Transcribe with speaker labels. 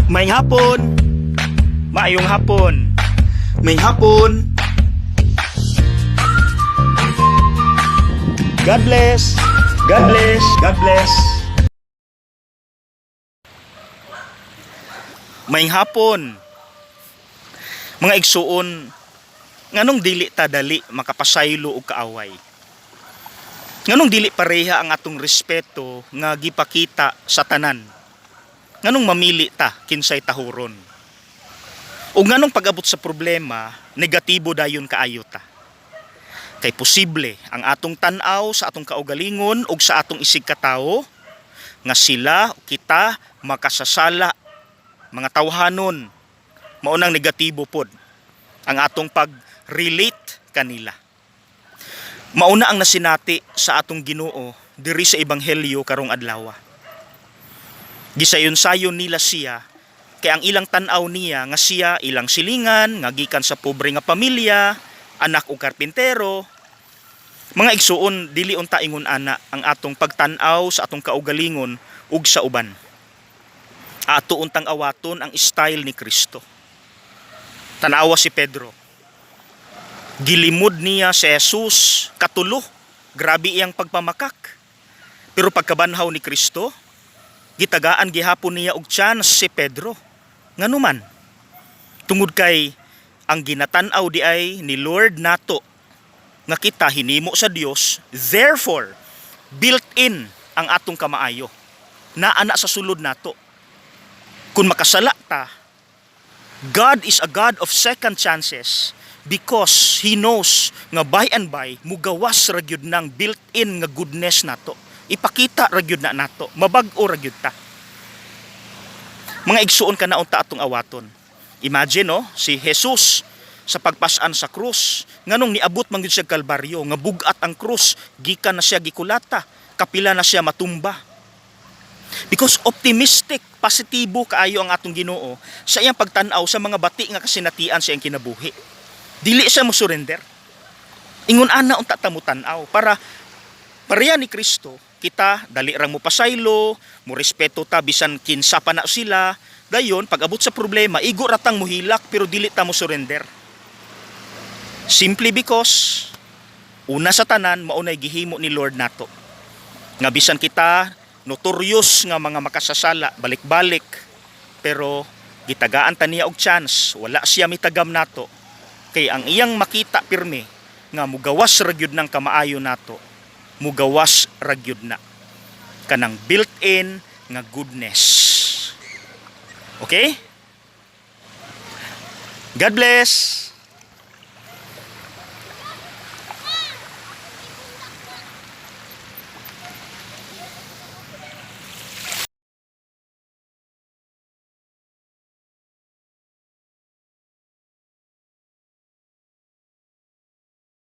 Speaker 1: Maayong hapon. Maayong hapon.
Speaker 2: Maayong hapon.
Speaker 1: God bless. God bless. God bless. Maayong hapon. Mga igsuon, nganong dili ta dali makapasaylo og kaaway? Nganong dili pareha ang atong respeto nga gipakita sa tanan? Nganong mamili ta kinsay tahuron? O nganong pag-abot sa problema, negatibo dayon kaayo ta? Kay posible ang atong tan-aw sa atong kaugalingon ug sa atong isig katawo nga sila o kita makasasala, mga tawhanon, mao nang negatibo pod ang atong pag-relate kanila. Mauna ang nasinati sa atong Ginoo diri sa ebanghelyo karong adlaw. Gisayon-sayon nila siya kay ang ilang tan-aw niya nga siya ilang silingan nga gikan sa pobre nga pamilya, anak og karpintero. Mga igsuon, dili unta ingon ana ang atong pagtan-aw sa atong kaugalingon ug sa uban. Ato untang awaton ang style ni Kristo. Tanawa si Pedro. Gilimod niya si Jesus katulo. Grabe iyang pagpamakak. Pero pagkabanhaw ni Kristo, gitagaan gihapon niya og chance si Pedro. Nganuman? Tungod kay ang ginatan-aw di ay ni Lord nato nga kita hinimo sa Dios, therefore built in ang atong kamaayo. Naa na sa sulod nato. Kung makasala ta, God is a God of second chances because He knows nga by and by mugawas ra gyud nang built-in nga goodness nato. Ipakita ra gyud na nato, mabag-o ra gyud ta. Mga igsuon, kana unta atong awaton. Imagine, no, si Jesus sa pagpasan sa krus, nganong niabot man gyud siya Kalbaryo nga bug-at ang krus, gikan na siya gikulata, kapila na siya matumba? Because optimistic, positibo kaayo ang atong Ginoo sa iyang pagtan-aw sa mga bati nga kasinatian sa iyang kinabuhi. Dili siya mo surrender. Ingon ana unta ta mo tan-aw para pareha ni Kristo, kita dali rang mo pasaylo, mo respeto ta bisan kinsa pa na sila. Dayon pag abot sa problema, igo ra tang muhilak pero dili ta mo surrender. Simply because una sa tanan, mao nay gihimo ni Lord nato. Nga bisan kita notorious nga mga makasasala, balik-balik, pero gitagaan ta niya og chance, wala siya mitagam nato. Kay ang iyang makita pirmi nga mugawas ra gyud ng kamaayo nato, mugawas ra gyud na kanang built-in nga goodness. Okay? God bless.